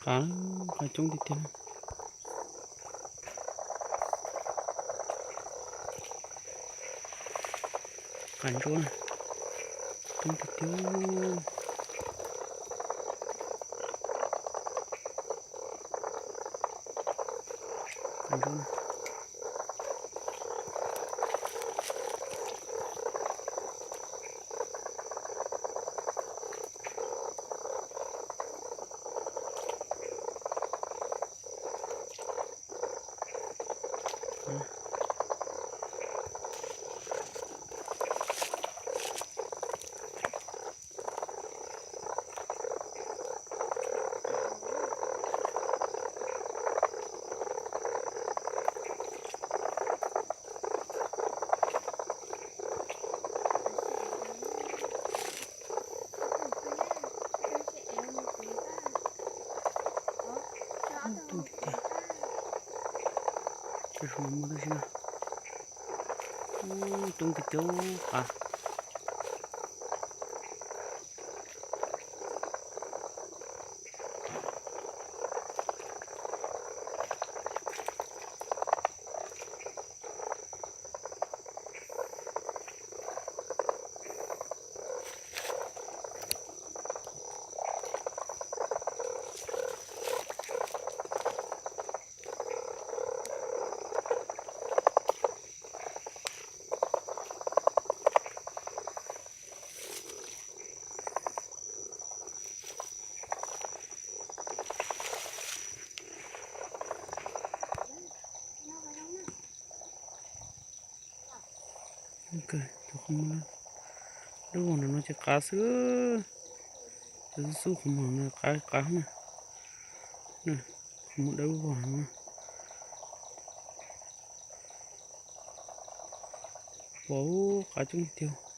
Qav, qav coob tiag tiag. Qav ntsuab na, coob tiag tiag. Qav ntsuab na. Coob tiag tiag. Cov saum no muaj tab sis na. Coob tiag tiag qav. Cov qhov muag dawb vog nram no ces qav xwb. Cov xub xub qhov muag no qav qav na. Qhov muag dawb vog no. Ua qav coob tiag.